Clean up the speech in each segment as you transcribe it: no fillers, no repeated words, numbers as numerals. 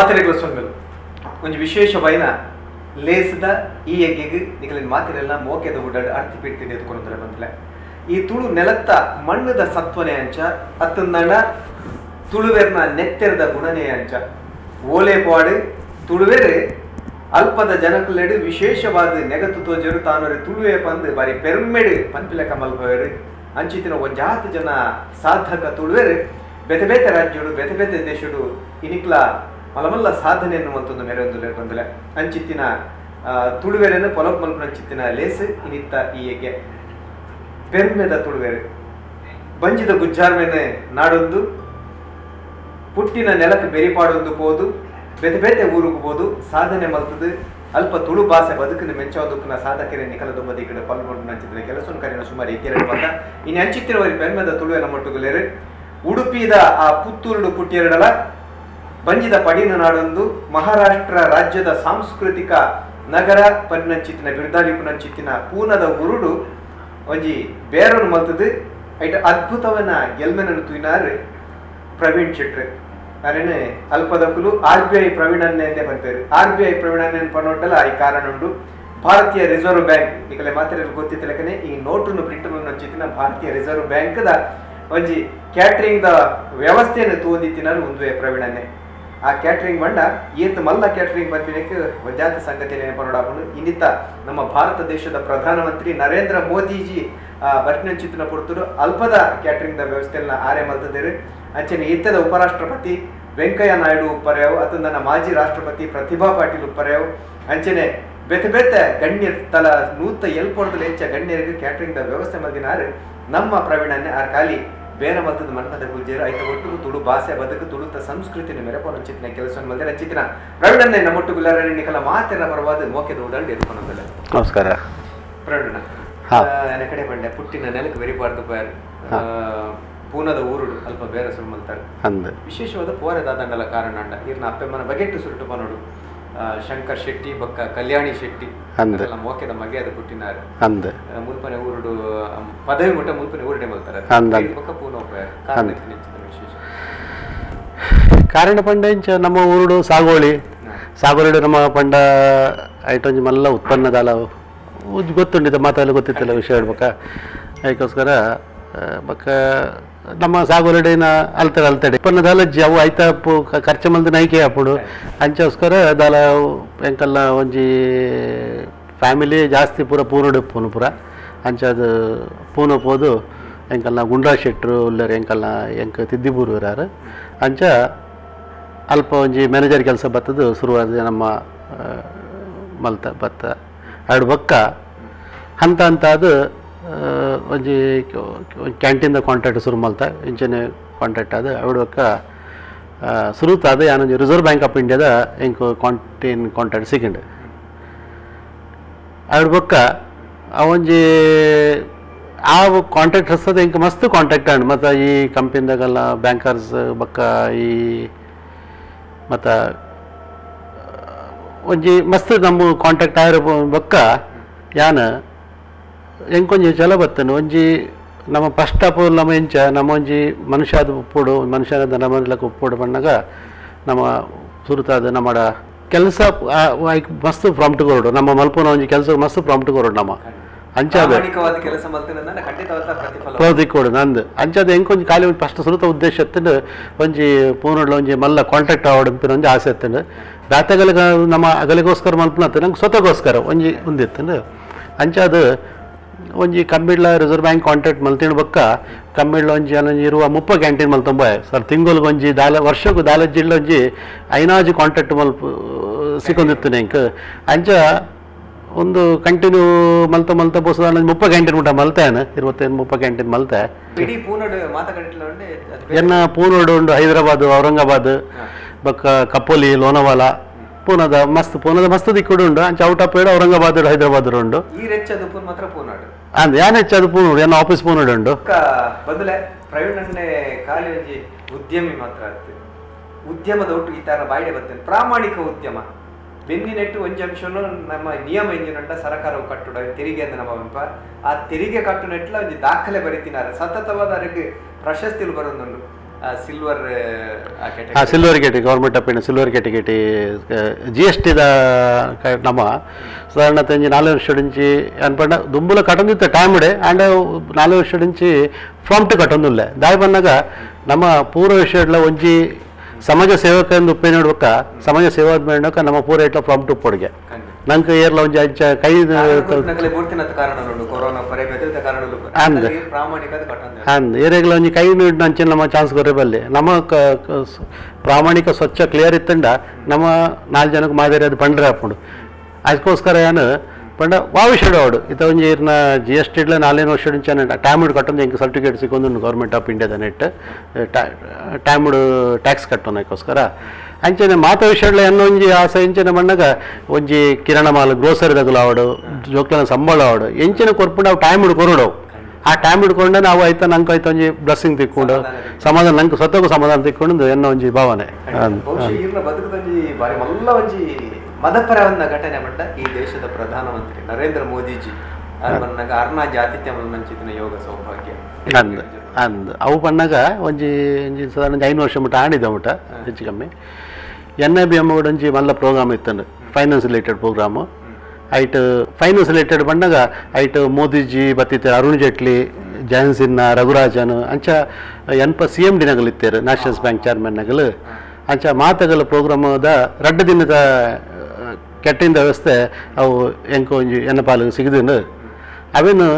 ಮಾತೆರೆಗ್ಲ ಸೊಲ್ಮೆಲು ಒಂಜಿ ವಿಶೇಷವಾಯಿನ ಲೇಸ್ದ ಈ ಯಜ್ಞೆಗ್ ನಿಕಲಿನ ಮಾತೆರೆಲ್ಲ ಮೋಕೆದ ಉಡಡ್ ಅರ್ತಿ ಪಿರ್ತಿ ಎದುಕೊಂದರೆ ಬಂದಲೆ ಈ ತುಳು ನೆಲತ್ತ ಮಣ್ಣದ ಸತ್ವನೆ ಅಂಚ ಅತ್ತಂದಣ ತುಳುವೆರ್ನ ನೆತ್ತೆರದ ಗುಣನೆ ಅಂಚ ಓಲೆ ಪಾಡು ತುಳುವೆರ್ ಅಲ್ಪದ ಜನಕುಲೆಡು ವಿಶೇಷವಾದ ನೆಗತು ತೋಜರು ತಾನೊರಿ ತುಳುವೆ ಪಂದು ಬಾರಿ ಪೆರ್ಮೆಡು ಪನ್ಪಿಲ ಕಮಲ್ಪವೆರು ಅಂಚಿತಿನ ಒಂಜಾತು ಜನ ಸಾಧಕ ತುಳುವೆರು ಬೇತೆ ಬೇತೆ ರಾಜ್ಯಡು ಬೇತೆ ಬೇತೆ ದೇಶಡು ಇನಿಕ್ಲ ಮಲಮಲ್ಲ ಸಾಧನೆ ಎನ್ನುವಂತೊಂದು ಮೆರೊಂದು ಬಂದಲೆ ಅಂಚಿತ್ತಿನ ತುಳುವೆರನ್ನು ಪೊಲಪ್ ಮಲ್ಪನ ಅಂಚಿತ್ತಿನ ಲೇಸ್ ಇನಿತ್ತ ಈ ಯಜ್ಞೆ ಪೆರ್ಮೆದ ತುಳುವೆರು ಬಂಜಿದ ಗುಜ್ಜಾರ್ಮೆನೆ ನಾಡೊಂದು ಪುಟ್ಟಿನ ನೆಲಕ್ಕೆ ಬೆರಿಪಾಡೊಂದು ಪೋದು ಬೇತೆ ಬೇತೆ ಊರಿಗೆ ಹೋದು ಸಾಧನೆ ಮಲ್ತದು ಅಲ್ಪ ತುಳು ಭಾಷೆ ಬದುಕಿನ ಮೆಚ್ಚೋದಕ್ಕನ ಸಾಧಕರೇ ನಿಖಲ ಈ ಕಡೆ ಪಾಲ್ಗೊಂಡು ನಂಚಿತ್ತಿನ ಕೆಲಸ ಕರೆನ ಸುಮಾರು ಎಗ್ಗೆರಡು ಬಂದ ಇನ್ನು ಅಂಚಿತ್ತಿನವರಿ ಪೆರ್ಮೆದ ತುಳುವೆ ನಮ್ಮೊಟ್ಟುಗುಲೇರು ಉಡುಪಿದ ಆ ಪುತ್ತೂರುಡು ಪುಟ್ಟಿಯರಡಲ ಬಂಜಿದ ಪಡಿನ ನಾಡೊಂದು ಮಹಾರಾಷ್ಟ್ರ ರಾಜ್ಯದ ಸಾಂಸ್ಕೃತಿಕ ನಗರ ಪನ್ನಂಚಿತ್ತಿನ ಬಿರ್ದಾಲಿಪುನಂಚಿತ್ತಿನ ಪೂನದ ಉರುಡು ಒಂಜಿ ಬೇರನ್ನು ಮಲ್ತದು ಐಟ ಅದ್ಭುತವನ್ನ ಗೆಲ್ಮೆನನ್ನು ತುಯ್ನಾರು ಪ್ರವೀಣ್ ಶೆಟ್ರು ಅರೇನೆ ಅಲ್ಪದಕ್ಕಲು ಆರ್ ಬಿ I ಪ್ರವೀಣನ್ನೇ ಪಂಪೇರು ಆರ್ ಬಿ I ಪ್ರವೀಣನ್ನೇ ಪನ್ನೊಟ್ಟಲ ಈ ಕಾರಣ ಉಂಡು ಭಾರತೀಯ ರಿಸರ್ವ್ ಬ್ಯಾಂಕ್ ನಿಕಲೆ ಮಾತ್ರ ಗೊತ್ತಿತ್ತಲಕನೆ ಈ ನೋಟನ್ನು ಪ್ರಿಂಟ್ ನಂಚಿತ್ತಿನ ಭಾರತೀಯ ರಿಸರ್ವ್ ಬ್ಯಾಂಕ್ದ ಒಂಜಿ ಕ್ಯಾಟ್ರಿಂಗ್ the ವ್ಯವಸ್ಥೆಯನ್ನು ತೂಂದಿತ್ತಿನಾರು ಒಂದುವೆ ಪ್ರವೀಣನ್ನೇ ಆ ಕ್ಯಾಟ್ರಿಂಗ್ ಬಂಡ ಏತ್ ಮಲ್ಲ ಕ್ಯಾಟ್ರಿಂಗ್ ಪನ್ಪಿನಕ್ಕೆ ಒಂಜಾತ ಸಂಗತಿ ನೆನಪನೋಡಾಪುಂಡು ಇನ್ನಿತ್ತ ನಮ್ಮ ಭಾರತ ದೇಶದ ಪ್ರಧಾನಮಂತ್ರಿ ನರೇಂದ್ರ ಮೋದಿಜಿ ಬರ್ಪಿನಂಚಿತ್ತಿನ ಪೊರ್ತುಡು ಅಲ್ಪದ ಕ್ಯಾಟ್ರಿಂಗ್ the ವ್ಯವಸ್ಥೆಯನ್ನ ಆರೆ ಮಲ್ತದೇರು ಅಂಚನೆ ಇತ್ತದ ಉಪರಾಷ್ಟ್ರಪತಿ ವೆಂಕಯ್ಯ ನಾಯ್ಡು ಉಪ್ಪರ್ಯಾವು ಅಥವಾ ನನ್ನ ಮಾಜಿ ರಾಷ್ಟ್ರಪತಿ ಪ್ರತಿಭಾ ಪಾಟೀಲ್ ಉಪ್ಪರ್ಯಾವು ಅಂಚನೆ ಬೇತೆ ಬೇತೆ ಗಣ್ಯರ್ ತಲ ನೂತ ಎಲ್ಪೊರ್ದಲ ಹೆಚ್ಚ ಗಣ್ಯರಿಗೆ ಕ್ಯಾಟ್ರಿಂಗ್ the ವ್ಯವಸ್ಥೆ ಮಲ್ದಿನಾರು ನಮ್ಮ ಪ್ರವೀಣನ್ನೇ ಆರ್ ಖಾಲಿ ಬೇರೆ ಮಲ್ತದ ಮನ್ಪದ ಗುಜ್ಜೇರು ಐತ ಒಟ್ಟು ತುಳು ಭಾಷೆ ಬದುಕು ತುಳುತ ಸಂಸ್ಕೃತಿನ ಮೆರಪೊನ ಕೆಲಸ ಮಲ್ದಿನ ಅಂಚಿತ್ತಿನ ಪ್ರವೀಣನ್ನೇ ನಮ್ಮೊಟ್ಟು ಗುಲ್ಲಾರ ನಿಕಲ ಮಾತೆರ ಪರವಾದ ಮೋಕೆದ ಉಡಲ್ ಎದುಕೊನದಲ್ಲ. ನಮಸ್ಕಾರ ಪ್ರವೀಣಣ್ಣ, ನನ್ನ ಕಡೆ ಬಂಡೆ ಪುಟ್ಟಿನ ನೆಲಕ್ಕೆ ಬೆರಿಬಾರ್ದು ಬಾರ್ ಪೂನದ ಊರುಡು ಅಲ್ಪ ಬೇರೆ ಸುರು ಮಲ್ತಾರೆ ವಿಶೇಷವಾದ ಪೋರೆ ದಾದಂಡಲ ಕಾರಣ ಅಂಡ ಇರ್ನ ಅಪ್ಪೆಮ್ಮನ ಬಗೆಟ್ಟು ಸುರುಟು ಪನೋಡು ಶಂಕರ್ ಶೆಟ್ಟಿ ಬಕ್ಕ ಕಲ್ಯಾಣಿ ಶೆಟ್ಟಿ ಮೋಕೆದ ಮಗೆಯಾದ ಪುಟ್ಟಿನಾರು ಮುಲ್ಪನೆ ಊರುಡು ಪದವಿ ಮುಟ್ಟ ಮುಲ್ಪನೆ ಊರುಡೆ ಮಲ್ತಾರೆ ಬಕ್ಕ ಪೂನ ಕಾರಣ ವಿಶೇಷ ಕಾರಣ ಪಂಡ ಇಂಚ ನಮ್ಮ ಊರುಡು ಸಾಗೋಳಿ ಸಾಗೋಳಿ ನಮ್ಮ ಪಂಡ ಐಟೊಂಜಿ ಮಲ್ಲ ಉತ್ಪನ್ನದಾಲ ಗೊತ್ತುಂಡಿದ್ದ ಮಾತಾಡಲು ಗೊತ್ತಿತ್ತಲ್ಲ ವಿಷಯ ಹೇಳ್ಬೇಕ ಅದಕ್ಕೋಸ್ಕರ ಬಕ್ಕ ನಮ್ಮ ಸಾಗೋಲಿಡೇನ ಅಲ್ತಡೆ ಅಲ್ತಡೆ ಉತ್ಪನ್ನ ದಾಲಜ್ಜಿ ಅವು ಐತ ಖರ್ಚು ಮಲ್ದ ನೈಕೆ ಅಪ್ಪುಡು ಅಂಚೋಸ್ಕರ ದಾಲ ಎಂಕಲ್ಲ ಒಂಜಿ ಫ್ಯಾಮಿಲಿ ಜಾಸ್ತಿ ಪೂರ ಪೂನಡು ಪೂನು ಪೂರ ಅಂಚ ಅದು ಪೂನ ಪೋದು ಎಂಕಲ್ನ ಗುಂಡಾ ಶೆಟ್ರು ಉಲ್ಲರು ಎಂಕಲ್ನ ಎಂಕ ತಿದ್ದಿಬೂರು ಇರಾರು ಅಂಚ ಅಲ್ಪ ಒಂಜಿ ಮ್ಯಾನೇಜರ್ ಕೆಲಸ ಬತ್ತದು ಶುರುವಾದ ನಮ್ಮ ಮಲ್ತ ಬತ್ತ ಎರಡು ಬಕ್ಕ ಹಂತ ಹಂತ ಅದು ಒಂಜಿ ಕ್ಯಾಂಟೀನ್ದ ಕಾಂಟ್ರಾಕ್ಟ್ ಶುರು ಮಲ್ತ ಇಂಚನೆ ಕಾಂಟ್ರಾಕ್ಟ್ ಅದು ಅವಿಡಕ್ಕ ಸುರುತ ಅದು ಯಾನೊಂಜಿ ರಿಸರ್ವ್ ಬ್ಯಾಂಕ್ ಆಫ್ ಇಂಡಿಯಾದ ಎಂಕ್ ಕ್ಯಾಂಟೀನ್ ಕಾಂಟ್ರಾಕ್ಟ್ ಸಿಕ್ಕಿಂಡು ಅವಿಡ ಬೊಕ್ಕ ಅವೊಂಜಿ ಆ ಕಾಂಟ್ರಾಕ್ಟ್ ಹಸ್ತದ ಎಂಕ್ ಮಸ್ತ್ ಕಾಂಟ್ರಾಕ್ಟ್ ಆಂಡ್ ಮತ್ತು ಈ ಕಂಪನಿದಾಗೆಲ್ಲ ಬ್ಯಾಂಕರ್ಸ್ ಬೊಕ್ಕ ಈ ಮತ್ತು ಒಂಜಿ ಮಸ್ತ್ ನಮ್ಮ ಕಾಂಟ್ರಾಕ್ಟ್ ಆಯಿರ ಬೊಕ್ಕ ಯಾನ ಎಂಕೊಂಜಿ ಚಲ ಬತ್ತನು ಒಂಜಿ ನಮ್ಮ ಫಸ್ಟ್ ಆಫ್ ನಮ್ಮ ಎಂಚ ನಮ್ಮ ಒಂಜಿ ಮನುಷ್ಯದ ಉಪ್ಪೋಡು ಮನುಷ್ಯನ ನಮ್ಮ ಉಪ್ಪೋಡು ಬಂದಾಗ ನಮ್ಮ ಸುರುತಾದ ನಮ್ಮ ಕೆಲಸ ಮಸ್ತ್ ಪ್ರಾಂಪ್ಟ್ ಕೊರಡು ನಮ್ಮ ಮಲ್ಪನ ಒಂಜಿ ಕೆಲಸ ಮಸ್ತ್ ಪ್ರಾಂಪ್ಟ್ ಕೊರಡು ನಮ್ಮ ಅಂಚಾದ ಕೊಡು ನಂದು ಅಂಚಾದ ಎಂಕೊಂಜಿ ಖಾಲಿ ಒಂಜಿ ಫಸ್ಟ್ ಸುರುತ ಉದ್ದೇಶ ಎತ್ತಂಡು ಒಂಜಿ ಪೂನಡ್ಲ ಒಂಜಿ ಮಲ್ಲ ಕಾಂಟ್ರಾಕ್ಟ್ ಆವಡ್ ಅಂತ ಒಂಜಿ ಆಸೆ ಎತ್ತಂಡು ಬ್ಯಾತಗಲಿಗ ನಮ್ಮ ಅಗಲಿಗೋಸ್ಕರ ಮಲ್ಪನ ನಂಗೆ ಸ್ವತಗೋಸ್ಕರ ಒಂಜಿ ಒಂದಿತ್ತಂಡು ಅಂಚಾದ ಒಂಜಿ ಕಮ್ಮಿಡ್ಲ ರಿಸರ್ವ್ ಬ್ಯಾಂಕ್ ಕಾಂಟ್ರಾಕ್ಟ್ ಮಲ್ತಿನ ಬೊಕ್ಕ ಕಮ್ಮಿಡ್ಲ ಒಂಜಿ ಅನೊಂಜಿ ಇರುವ ಮುಪ್ಪ ಕ್ಯಾಂಟೀನ್ ಮಲ್ತೊಂಬ ಸರ್ ತಿಂಗೊಲ್ಗೆ ಒಂಜಿ ದಾಲ ವರ್ಷಕ್ಕೂ ದಾಲ ಜಿಲ್ಲೆ ಒಂಜಿ ಐನಾಜಿ ಕಾಂಟ್ರಾಕ್ಟ್ ಮಲ್ಪ ಸಿಕ್ಕೊಂದಿತ್ತು ಎಂಕ್ ಅಂಚ ಒಂದು ಕಂಟಿನ್ಯೂ ಮಲ್ತ ಮಲ್ತ ಬೋಸದ ಮುಪ್ಪ ಕ್ಯಾಂಟೀನ್ ಮುಟ್ಟ ಮಲ್ತಾನ 25 ಮುಪ್ಪ ಕ್ಯಾಂಟೀನ್ ಮಲ್ತೆ ಎನ್ನ ಪೂನೋಡು ಉಂಡು ಹೈದರಾಬಾದ್ ಔರಂಗಾಬಾದ್ ಬೊಕ್ಕ ಕಪೋಲಿ ಲೋನಾವಾಲ ಪೂನದ ಮಸ್ತ್ ದಿಕ್ಕುಡು ಉಂಡು ಅಂಚ ಔಟ್ ಆಫ್ ಔರಂಗಾಬಾದ್ ಹೈದರಾಬಾದ್ ಉಂಡು ಅಂದ್ ಯಾನ್ ಹೆಚ್ಚದು ಪೂನೋಡು ಎನ್ನ ಆಫೀಸ್ ಪೂನೋಡು ಉಂಡು ಬದಲೆ ಪ್ರವೀಣ್ ಅಣ್ಣೆ ಖಾಲಿ ಒಂಜಿ ಉದ್ಯಮಿ ಮಾತ್ರ ಉದ್ಯಮದ ಒಟ್ಟು ಈ ತರ ಬಾಯಿಡೆ ಬರ್ತೇನೆ ಪ್ರಾಮಾಣಿಕ ಉದ್ಯಮ ಬೆನ್ನಿನೆಟ್ಟು ಒಂಜಿ ಅಂಶನು ನಮ್ಮ ನಿಯಮ ಇಂಜಿನಂಟ ಸರಕಾರವು ಕಟ್ಟುಡ ತೆರಿಗೆ ಅಂತ ನಮ್ಮ ಬೆಂಪ ಆ ತೆರಿಗೆ ಕಟ್ಟುನೆಟ್ಲ ಒಂಜಿ ದಾಖಲೆ ಬರಿತಿನಾರೆ ಸತತವಾದ ಅರೆಗ್ ಪ್ರಶಸ್ತಿಲು ಬರೋದುಂಡು Silver silver category government of India silver category G S ಟಿದ ನಮ್ಮ ಸಾಧಾರಣ ಒಂಜಿ 4 ವರ್ಷದಿಂಚಿ ಅನ್ಪಂಡ ದುಂಬುಲ ಕಟ್ಟೊಂದಿತ್ತು ಟೈಮ್ ಇಡೆ ಆ್ಯಂಡ್ 4 ವರ್ಷದಿಂಚಿ ಫ್ರಾಂಪ್ಟ್ ಕಟ್ಟೊಂದುಲ್ಲೆ ದಾಯಿ ಬಂದಾಗ ನಮ್ಮ ಪೂರ್ವ ವಿಷಯಡ್ಲ ಒಂಜಿ ಸಮಾಜ ಸೇವಕ ಎಂದು ಉಪ್ಪೆ ನೋಡ್ಬೇಕ ಸಮಾಜ ಸೇವಾ ಮೇಡಕ ನಮ್ಮ ಪೂರ ಇಟ್ಲ ಫ್ರಾಂಪ್ಟ್ ಉಪ್ಪೊಡಿಗೆ ನಂಗೆ ಏರ್ಲ ಒಂಜಿ ಅಂಚ ಕೈ ಅಂದ್ ಏರೆಗ್ಲ ಒಂಜಿ ಕೈ ನೀಡಿನ ಅಂಚಿನ ನಮ್ಮ ಚಾನ್ಸ್ ಕೊರೆ ಬಲ್ಲಿ ನಮ್ಮ ಪ್ರಾಮಾಣಿಕ ಸ್ವಚ್ಛ ಕ್ಲಿಯರ್ ಇತ್ತಂಡ ನಮ್ಮ 4 ಜನಕ್ಕೆ ಮಾದರಿ ಅದು ಪಂಡ್ರೆ ಹಾಕೊಂಡು ಅದಕ್ಕೋಸ್ಕರ ಏನು ಪಂಡ ವಾವಿಷಡ್ ಅವಡು ಇತ್ತ ಒಂಜಿ ಇರ್ನ ಜಿ ಎಸ್ ಟಿಡ್ಲ 4 ವರ್ಷ ಟೈಮ್ ಕಟ್ಟೊಂದು ಎಂಕ್ ಸರ್ಟಿಫಿಕೇಟ್ ಸಿಕ್ಕೊಂದು ಗೌರ್ಮೆಂಟ್ ಆಫ್ ಇಂಡಿಯಾದ net time tax ಕಟ್ಟೋನಕ್ಕೋಸ್ಕರ ಅಂಚನೆ ಮಾತ ವಿಷಯಡ್ಲ ಎನ್ನ ಒಂಜಿ ಆಸೆ ಎಂಚಿನ ಬಣ್ಣಗ ಒಂಜಿ ಕಿರಣ ಮಾಲ್ ಗ್ರೋಸರಿ ತಗಲು ಅವಡು ಜೋಕ್ಲನ ಸಂಬಳ ಅವಡು ಎಂಚಿನ ಕೊರ್ಪುಂಡು ಅವು ಟೈಮ್ ಕೊರಡವು ಆ ಟೈಮ್ ಹಿಡ್ಕೊಂಡೆ ನಾವು ಆಯ್ತಾ ನಂಗೆ ಆಯ್ತು ಒಂಜಿ ಬ್ಲೆಸ್ಸಿಂಗ್ ತಿಕ್ಕೊಂಡು ಸಮಾಧಾನ ನಂಗೆ ಸ್ವತಃ ಸಮಾಧಾನ ತಿಕ್ಕೊಂಡು ಎನ್ನ ಒಂಜಿ ಭಾವನೆ. ಬಾರಿ ಮಲ್ಲ ಒಂಜಿ ಮದಪರವನ್ನ ಘಟನೆ ಮಂಡ ಈ ದೇಶದ ಪ್ರಧಾನಮಂತ್ರಿ ನರೇಂದ್ರ ಮೋದಿಜಿ ಅರ್ನಾಜಿ ಆತಿಥ್ಯ ನಂಚಿನ ಯೋಗ ಸೌಭಾಗ್ಯ ಅಂದ್ ಅಂದ್ ಅವು ಪಣ್ಣಾಗ ಒಂಜಿ ಒಂಜಿ ಸಾಧಾರಣ 5 ವರ್ಷ ಮುಟ್ಟ ಆಡಿದ ಮುಟ್ಟ ಹೆಚ್ಚು ಕಮ್ಮಿ N I B M ಒಂಜಿ ಮಲ್ಲ ಪ್ರೋಗ್ರಾಮ್ ಇತ್ತಂಡು finance related programme ಐಟ್ ಫೈನಾನ್ಸ್ ರಿಲೇಟೆಡ್ ಬಂದಾಗ ಐಟ್ ಮೋದಿಜಿ ಬತ್ತಿತ್ತೆ ಅರುಣ್ ಜೇಟ್ಲಿ ಜಯಂತ್ ಸಿನ್ಹಾ ರಘುರಾಜನ್ ಅಂಚ ಎನ್ಪ C M D ನಗಲು ಇತ್ತೇರು national bank chairman ನಗಲು ಅಂಚ ಮಾತುಗಳ ಪ್ರೋಗ್ರಾಮದ ರಡ್ಡು ದಿನದ ಕೆಟ್ಟಿಂದ ವ್ಯವಸ್ಥೆ ಅವು ಎಂಕ ಒಂಜಿ ಎನ್ನ ಪಾಲು ಸಿಗದಿನ ಅವೇನು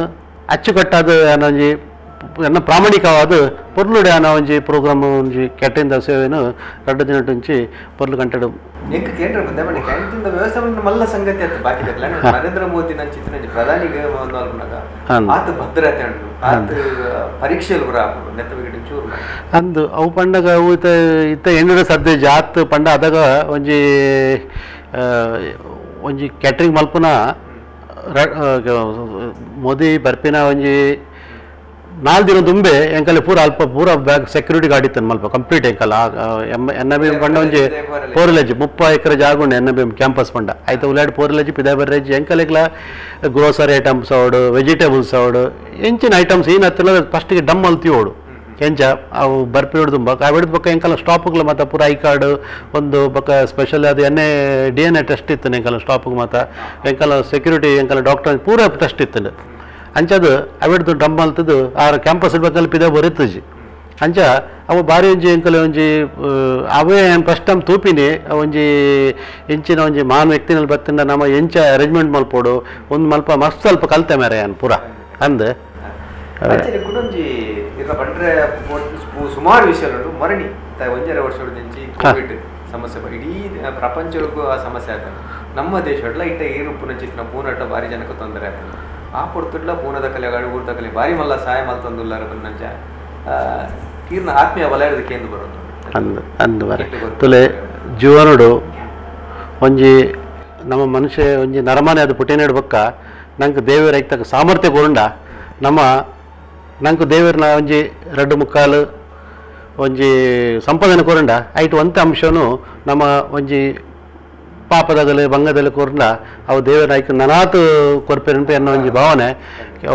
ಅಚ್ಚುಕಟ್ಟಾದ ಒಂಜಿ ಎನ್ನ ಪ್ರಾಮಾಣಿಕವಾದ ಪೊರ್ಲುಡೆ ಅನ್ನೋ ಒಂಜಿ ಪ್ರೋಗ್ರಾಮ್ ಒಂಜಿ ಕೆಟ್ಟಿಂದ ಸೇವೆನು ರಡ್ಡು ದಿನ ಒಂಜಿ ಪೊರ್ಲು ಕಂಟೆಡ್ ಎಂಕ್ ಕೇಂದ್ರ ಬಂದೆ ಬಣ್ಣ ಕ್ಯಾಂಟೀನ್ ವ್ಯವಸ್ಥೆ ಮಲ್ಲ ಸಂಗತಿ ಆತ ಬಾಕಿ ನರೇಂದ್ರ ಮೋದಿ ನನ್ನ ಚಿತ್ರ ಪ್ರಧಾನಿಗೆ ಆತ ಭದ್ರತೆ ಉಂಟು ಆತ ಪರೀಕ್ಷೆಯಲ್ಲಿ ಬರ ನೆತ್ತಬಿಗಿಟ್ಟು ಚೂರು ಅಂದು ಅವು ಪಂಡಗ ಅವು ಇತ್ತ ಇತ್ತ ಎಣ್ಣೆ ಸದ್ಯ ಜಾತ್ ಪಂಡ ಅದಾಗ ಒಂಜಿ ಒಂಜಿ ಕ್ಯಾಟ್ರಿಂಗ್ ಮಲ್ಪುನ ಮೋದಿ ಬರ್ಪಿನ ಒಂಜಿ 4 ದಿನ ತುಂಬೆ ಎಂಕಲೆ ಪೂರ ಅಲ್ಪ ಪೂರ bag security guard ಇತ್ತು ಮಲ್ಪ complete ಎಂಕಲ್ಲ N I B M ಪಂಡ ಒಂಜಿ ಪೋರ್ಲೇಜ್ 30 ಎಕರೆ ಜಾಗ ಉಂಡು N I B M campus ಪಂಡ ಆಯ್ತು ಉಲ್ಲಾಡ್ ಪೋರ್ಲೇಜ್ ಪಿದಾ ಬರ್ರೇಜ್ ಎಂಕಲೆಗ್ಲ ಗ್ರೋಸರಿ ಐಟಮ್ಸ್ ಅವಡು ವೆಜಿಟೇಬಲ್ಸ್ ಅವಡು ಎಂಚಿನ ಐಟಮ್ಸ್ ಏನು ಹತ್ತಿರ ಫಸ್ಟಿಗೆ ಡಮ್ ಅಲ್ತಿ ಓಡು ಎಂಚ ಅವು ಬರ್ಪಿ ಹಿಡ್ದು ಹಿಡಿದು ಬಕ್ಕ ಎಂಕಲ ಸ್ಟಾಪ್ಗಳ ಮತ್ತು ಪೂರ I card ಒಂದು ಬಕ್ಕ ಸ್ಪೆಷಲ್ ಅದು N A D N A test ಇತ್ತು ಎಂಕಲ ಸ್ಟಾಪ್ಗೆ ಮತ್ತು ಎಂಕಲ ಸೆಕ್ಯೂರಿಟಿ ಎಂಕಲ ಡಾಕ್ಟರ್ ಪೂರ ಟೆಸ್ಟ್ ಇತ್ತು ಅಂಚದು ಅವಿಡ್ದು ಡಮ್ ಅಲ್ತದ್ದು ಆ ಕ್ಯಾಂಪಸ್ ಇಡ್ಬೇಕಲ್ಲಿ ಪಿದ ಬರುತ್ತಜಿ ಅಂಚ ಅವು ಭಾರಿ ಒಂಜಿ ಎಂಕಲೆ ಒಂಜಿ ಅವೇ ಫಸ್ಟ್ ಟೈಮ್ ತೂಪಿನಿ ಒಂಜಿ ಇಂಚಿನ ಒಂಜಿ ಮಹಾನ್ ವ್ಯಕ್ತಿನಲ್ಲಿ ಬತ್ತಿಂದ ನಮ್ಮ ಎಂಚ ಅರೇಂಜ್ಮೆಂಟ್ ಮಲ್ಪೋಡು ಒಂದು ಮಲ್ಪ ಮಸ್ತ್ ಸ್ವಲ್ಪ ಕಲ್ತೆ ಮೇರೆ ಅನ್ ಪೂರ ಅಂದ್ ಕುಡೊಂಜಿ ಬಂಡ್ರೆ ಸುಮಾರು ವಿಷಯ ಮರಣಿ 1.5 ವರ್ಷ ಕೋವಿಡ್ ಸಮಸ್ಯೆ ಇಡೀ ಪ್ರಪಂಚಕ್ಕೂ ಆ ಸಮಸ್ಯೆ ಆಯ್ತು ನಮ್ಮ ದೇಶ ಇಟ್ಟ ಏರು ಪುನಚಿತ್ನ ಪೂನಟ ಭಾರಿ ಜನಕ್ಕೆ ತೊಂದರೆ ಆಯ್ತು ಆ ಪೊರ್ತುಡ್ಲ ಪೂನದ ಕಲೆ ಊರ್ದ ಕಲೆ ಭಾರಿ ಮಲ್ಲ ಸಹಾಯ ಮಲ್ತೊಂದುಲ್ಲಾರ ಬಂದಂಚ ಕೀರ್ನ ಆತ್ಮೀಯ ವಲಯದ ಕೇಂದ್ರ ಬರೋದು ಅಂದ್ ಅಂದ್ ಬರ ತುಲೆ ಜೀವನಡು ಒಂಜಿ ನಮ್ಮ ಮನುಷ್ಯ ಒಂಜಿ ನರಮಾನೆ ಅದು ಪುಟಿನ ಇಡ್ಬೇಕ ನಂಗೆ ದೇವರ ಐತಕ್ಕ ಸಾಮರ್ಥ್ಯ ಕೊರುಂಡ ನಮ್ಮ ನಂಗೆ ದೇವರನ್ನ ಒಂಜಿ ರಡ್ಡು ಮುಕ್ಕಾಲು ಒಂಜಿ ಸಂಪಾದನೆ ಕೊರಂಡ ಐಟ್ ಒಂತೆ ಅಂಶನು ನಮ್ಮ ಒಂಜಿ ಪಾಪದಾಗಲಿ ಬಂಗದಲ್ಲಿ ಕೊರಂಡ ಅವು ದೇವರ ಐಕ್ ನನಾತು ಕೊರ್ಪೆರನ್ಪೆ ಅನ್ನೋ ಒಂಜಿ ಭಾವನೆ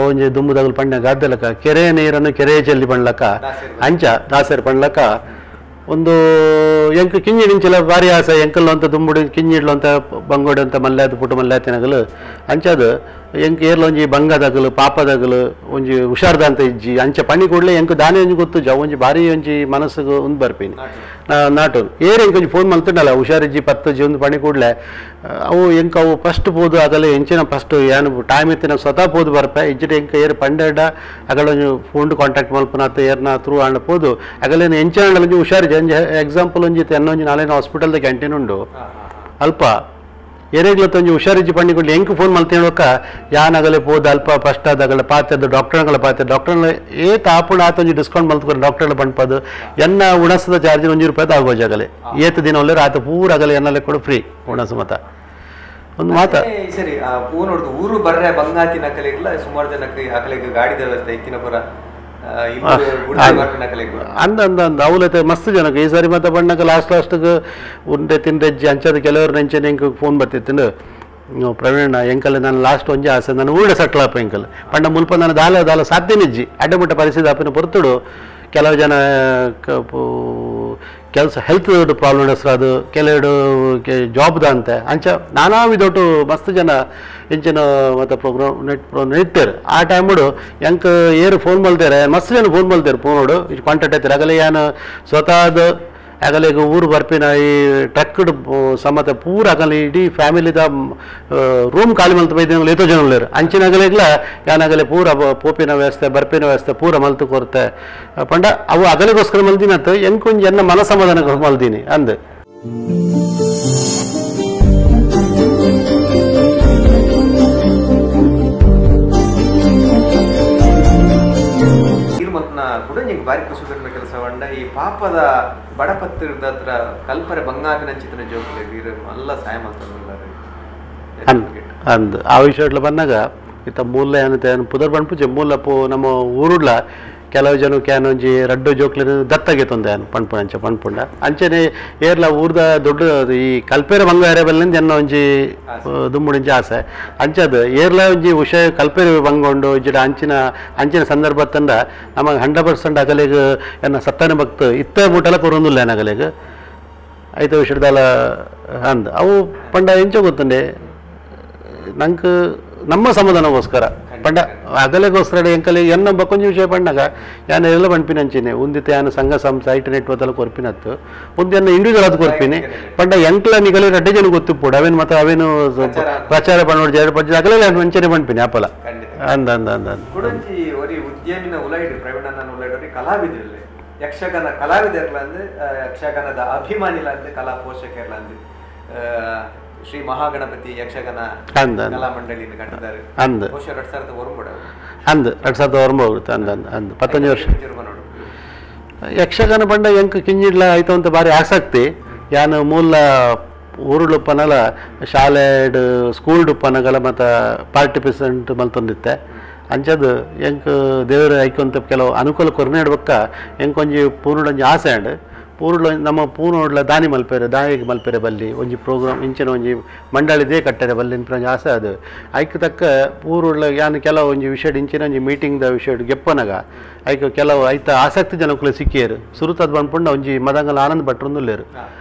ಒಂಜಿ ದುಂಬುದಾಗಲು ಪಂಡ ಗಾದ್ದಲಕ ಕೆರೆ ನೀರನ್ನು ಕೆರೆ ಚೆಲ್ಲಿ ಪಂಡ್ಲಕ ಅಂಚ ದಾಸರು ಪಂಡ್ಲಕ ಒಂದು ಎಂಕ್ ಕಿಂಜಿಡಿಂಚಲ ಭಾರಿ ಆಸೆ ಎಂಕಲ್ ಅಂತ ದುಂಬುಡಿ ಕಿಂಜಿಡ್ಲು ಅಂತ ಬಂಗೋಡಿ ಅಂತ ಮಲ್ಲಾದ ಪುಟ್ಟು ಮಲ್ಲಾತಿನಗಲು ಅಂಚದು ಎಂಕ್ ಏರ್ಲ ಒಂಜಿ ಬಂಗದಗಲು ಪಾಪದಗಲು ಒಂಜಿ ಹುಷಾರ್ದ ಅಂತ ಇಜ್ಜಿ ಅಂಚ ಪಣಿ ಕೂಡಲೇ ಎಂಕ್ ದಾನಿ ಒಂಜಿ ಗೊತ್ತು ಜ ಒಂಜಿ ಭಾರಿ ಒಂಜಿ ಮನಸ್ಸಿಗೆ ಒಂದು ಬರ್ಪಿನಿ ನಾಟು ಏರ್ ಎಂಕ್ ಒಂಜಿ ಫೋನ್ ಮಲ್ತುಂಡಲ್ಲ ಹುಷಾರಿಜ್ಜಿ ಪತ್ತು ಜಿ ಒಂದು ಪಣಿ ಕೂಡಲೇ ಅವು ಎಂಕ್ ಅವು ಫಸ್ಟ್ ಪೋದು ಆಗಲ್ಲ ಎಂಚಿನ ಫಸ್ಟ್ ಏನು ಟೈಮ್ ಇತ್ತಿನ ಸ್ವತಃ ಪೋದು ಬರ್ಪೆ ಇಜ್ಜಿಟ ಎಂಕ್ ಏರ್ ಪಂಡೆಡ ಅಗಲ ಒಂಜಿ ಫೋನ್ ಕಾಂಟ್ಯಾಕ್ಟ್ ಮಲ್ಪನಾತ ಏರ್ನ ಥ್ರೂ ಆಂಡ ಪೋದು ಅಗಲೇನು ಎಂಚಿನ ಒಂಜಿ ಹುಷಾರಿಜ್ಜಿ ಒಂಜಿ ಎಕ್ಸಾಂಪಲ್ ಒಂಜಿ ಎನ್ನ ಒಂಜಿ ನಾಲೇನು ಹಾಸ್ಪಿಟಲ್ದ ಕ್ಯಾಂಟೀನ್ ಉಂಡು ಅಲ್ಪ ಏರೇಗ್ಲತ್ತ ಒಂಜಿ ಹುಷಾರಿಜ್ಜಿ ಪಂಡಿ ಕೊಡ್ಲಿ ಎಂಕ್ ಫೋನ್ ಮಲ್ತೇಳೋಕ ಯಾನಾಗಲೇ ಪೋದು ಅಲ್ಪ ಫಸ್ಟ್ ಆದಾಗಲ ಪಾತ್ಯದ್ದು ಡಾಕ್ಟರ್ಗಳ ಪಾತ್ಯ ಡಾಕ್ಟರ್ನ ಏ ತಾಪುಣ ಆತ ಒಂಜಿ ಡಿಸ್ಕೌಂಟ್ ಮಲ್ತ್ಕೊಂಡು ಡಾಕ್ಟರ್ಗಳ ಪಂಪದು ಎನ್ನ ಉಣಸದ ಚಾರ್ಜ್ 1 ರೂಪಾಯಿ ಆಗೋಜಾಗಲೆ ಏತ ದಿನ ಒಳ್ಳೆ ಆತ ಪೂರ ಆಗಲೆ ಎನ್ನಲೆ ಕೂಡ ಫ್ರೀ ಉಣಸು ಮತ ಒಂದು ಮಾತ ಸರಿ ಪೂ ನೋಡುದು ಊರು ಬರ್ರೆ ಬಂಗಾತಿ ನಕಲಿಲ್ಲ ಸುಮಾರು ಜನಕ್ಕೆ ಆಕಲಿಗೆ ಗಾಡಿದ ವ್ಯವಸ್ಥೆ ಇತ್ತಿನ ಪುರ ಅಂದ ಅಂದ ಅಂದ ಅವಲತೆ ಮಸ್ತ್ ಜನಕ್ಕೆ ಈ ಸಾರಿ ಮತ್ತೆ ಬಣ್ಣಕ್ಕೆ ಲಾಸ್ಟ್ ಲಾಸ್ಟ್ಗೆ ಉಂಡೆ ತಿಂದೆಜ್ಜಿ ಅಂಚದ ಕೆಲವರು ನೆಂಚೆ ಎಂಕ್ ಫೋನ್ ಬರ್ತಿತ್ತು ಪ್ರವೀಣ ಎಂಕಲ್ ನಾನು ಲಾಸ್ಟ್ ಒಂಜಿ ಆಸೆ ನಾನು ಊಡೆ ಸಟ್ಲಾಪ ಎಂಕಲ್ ಪಂಡ ಮುಲ್ಪ ನಾನು ದಾಲ ದಾಲ ಸಾಧ್ಯನಿಜ್ಜಿ ಅಡ್ಡಮುಟ್ಟ ಪರಿಸ್ಥಿತಿ ಆಪಿನ ಪೊರ್ತುಡು ಕೆಲವು ಜನ ಕೆಲಸ ಹೆಲ್ತ್ ಪ್ರಾಬ್ಲಮ್ ಹೆಸರು ಅದು ಕೆಲವೆರಡು ಜಾಬ್ದ ಅಂತೆ ಅಂಚ ನಾನಾ ವಿಧೋಟು ಮಸ್ತ್ ಜನ ಇಂಚಿನ ಮತ್ತು ಪ್ರೋಗ್ರಾಮ್ ನೆಟ್ ನೆಡ್ತೇರು ಆ ಟೈಮುಡು ಎಂಕ್ ಏರು ಫೋನ್ ಮಲ್ತೇರೆ ಮಸ್ತ್ ಜನ ಫೋನ್ ಮಲ್ತೇರು ಫೋನೋಡು ಇದು ಕಾಂಟ್ಯಾಕ್ಟ್ ಐತಾರೆ ಆಗಲೇ ಏನು ಸ್ವತಃ ಆಗಲೇ ಈಗ ಊರು ಬರ್ಪಿನ ಈ ಟ್ರಕ್ಡ್ ಸಮತ ಪೂರ ಆಗಲಿ ಇಡೀ ಫ್ಯಾಮಿಲಿದ ರೂಮ್ ಖಾಲಿ ಮಲ್ತು ಬೈದ ಏತೋ ಜನ ಉಳ್ಳೇರು ಅಂಚಿನಾಗಲಿಗ್ಲ ಯಾನಾಗಲಿ ಪೂರ ಪೋಪಿನ ವ್ಯವಸ್ಥೆ ಬರ್ಪಿನ ವ್ಯವಸ್ಥೆ ಪೂರ ಮಲ್ತು ಕೊರತೆ ಪಂಡ ಅವು ಅಗಲಿಗೋಸ್ಕರ ಮಲ್ದಿನ ಎಂಕೊಂಜಿ ಎನ್ನ ಮನಸಮಾಧಾನ ಮಲ್ದೀನಿ ಅಂದ್. ಬಾರಿ ಖುಷಿ ಕೊಟ್ಟಿನ ಕೆಲಸ ಪಂಡ ಈ ಪಾಪದ ಬಡಪತ್ತಿರದ ಹತ್ರ ಕಲ್ಪರೆ ಬಂಗಾಪಿನಂಚಿತನ ಜೋಕುಲೆಗ್ ಮಲ್ಲ ಸಹಾಯ ಮಲ್ತೊಂದುಲ್ಲೆರ್ ಅಂದ್. ಆ ವಿಷಯಡ್ಲ ಬಂದಾಗ ಇತ್ತ ಮೂಲ ಏನಂತ ಪುದರ್ ಪನ್ಪುಜೆ ಮೂಲ ಪೋ ನಮ್ಮ ಊರುಡ್ಲ ಕೆಲವು ಜನಕ್ಕೆ ಒಂಜಿ ರಡ್ಡು ಜೋಕ್ಲೆನ್ ದತ್ತಗೆ ತೊಂದೆ ಪನ್ಪುನ ಅಂಚ ಪನ್ಪುಂಡ ಅಂಚನೆ ಏರ್ಲ ಊರ್ದ ದೊಡ್ಡ ಈ ಕಲ್ಪೇರ ಬಂಗಾರ ಬಲ್ಲಿಂದ ಎನ್ನ ಒಂಜಿ ದುಮ್ಮುಡಿಂಚ ಆಸೆ ಅಂಚದ ಏರ್ಲ ಒಂಜಿ ವಿಷಯ ಕಲ್ಪೇರ ಬಂಗೊಂಡು ಇಜ್ಜಿಡ ಅಂಚಿನ ಅಂಚಿನ ಸಂದರ್ಭ ತಂಡ ನಮಗೆ 100% ಅಗಲಿಗ್ ಎನ್ನ ಸತ್ತನ ಭಕ್ತ ಇತ್ತ ಮುಟ್ಟಲ ಕೊರೊಂದುಲ್ಲ ಅಗಲಿಗ್ ಐತ ವಿಷಯದಲ್ಲ ಅಂದ್ ಅವು ಪಂಡ ಎಂಚ ಗೊತ್ತುಂಡೆ ನಂಗೆ ನಮ್ಮ ಸಮಾಧಾನಕ್ಕೋಸ್ಕರ ಪಂಡ ಅಗಲೆಗೋಸ್ಕರ ಎಂಕಲೆ ಎನ್ನ ಬಕ್ಕೊಂಜಿ ವಿಷಯ ಪಂಡಾಗ ಯಾನ್ ಎಲ್ಲ ಪನ್ಪಿನ ಅಂಚಿನೆ ಉಂದಿತ್ತೆ ಯಾನ್ ಸಂಘ ಸಂಸ್ಥೆ ಐಟ್ ನೆಟ್ವರ್ಕ್ ಕೊರ್ಪಿನತ್ತು ಒಂದು ಎನ್ನ ಇಂಡಿವಿಜುವಲ್ ಅದು ಕೊರ್ಪಿನಿ ಪಂಡ ಎಂಕ್ಲ ನಿಗಲಿ ರಡ್ಡೆ ಜನ ಗೊತ್ತಿಪ್ಪುಡು ಅವೇನು ಮತ್ತೆ ಅವೇನು ಪ್ರಚಾರ ಪಣ್ಣೋಡು ಜರ ಪಂಚ ಅಗಲೆ ಅಂಚನೆ ಪನ್ಪಿನಿ ಅಪಲ ಅಂದ ಅಂದ ಅಂದ ಕುಡಂಜಿ ಒರಿ ಉದ್ಯಮಿನ ಉಲೈಡ್ ಪ್ರವೀಣನ ಉಲೈಡ್ ಒರಿ ಕಲಾವಿದರಲ್ಲಿ ಯಕ್ಷಗಾನ ಕಲಾವಿದರ್ಲಂದು ಯಕ್ಷಗಾನದ ಅಭಿಮಾನಿಲಂದು ಕಲಾ ಪೋಷಕರ್ಲಂದು ಶ್ರೀ ಮಹಾಗಣಪತಿ ಯಕ್ಷಗಾನ ಕಲಾ ಮಂಡಳಿಯನ್ನು ಕಟ್ಟಿದ್ದಾರೆ. ಬಹುಶಃ 2009 ಅಂದ್ 2009 ಅಂದ್ ಅಂದ್ ಅಂದ್ 19 ವರ್ಷ ಯಕ್ಷಗಾನ ಪಂಡ ಎಂಕ್ ಕಿಂಜಿಡ್ಲ ಆಯ್ತು ಅಂತ ಭಾರಿ ಆಸಕ್ತಿ. ಯಾನು ಮೂಲ ಊರುಳುಪ್ಪನಲ ಶಾಲೆಡ್ ಸ್ಕೂಲ್ ಡುಪ್ಪನಗಲ ಮತ್ತು ಪಾರ್ಟಿಸಿಪೆಂಟ್ ಮಲ್ತೊಂದಿತ್ತೆ ಅಂಚದು ಎಂಕ್ ದೇವರು ಐಕೊಂತ ಕೆಲವು ಅನುಕೂಲ ಕೊರ್ನೇಡ್ಬಕ್ಕ ಎಂಕೊಂಜಿ ಪೂರ್ಣೊಂಜಿ ಆಸೆ ಅಂಡ್ ಪೂರ್ಣ ನಮ್ಮ ಪೂರ್ಣೋಡ್ಲ ದಾನಿ ಮಲ್ಪೇರೆ ದಾನಿಗೆ ಮಲ್ಪೇರೆ ಬಲ್ಲಿ ಒಂಜಿ ಪ್ರೋಗ್ರಾಮ್ ಇಂಚಿನ ಒಂಜಿ ಮಂಡಳಿದೇ ಕಟ್ಟರೆ ಬಲ್ಲಿ ಒಂಜಿ ಆಸೆ ಅದು ಐಕ್ ತಕ್ಕ ಪೂರ್ಣ ಯಾನ್ ಕೆಲವು ಒಂಜಿ ವಿಷಯಡ್ ಇಂಚಿನ ಒಂಜಿ ಮೀಟಿಂಗ್ದ ವಿಷಯಡ್ ಗೆಪ್ಪನಗ ಐಕ್ ಕೆಲವು ಐತ ಆಸಕ್ತಿ ಜನಕ್ಕೂ ಸಿಕ್ಕಿಯರು ಸುರುತದ್ ಬಂದ್ಪುಂಡ ಒಂಜಿ ಮದಂಗಲ ಆನಂದ್ ಭಟ್ರುಂದುಲ್ಲೇರು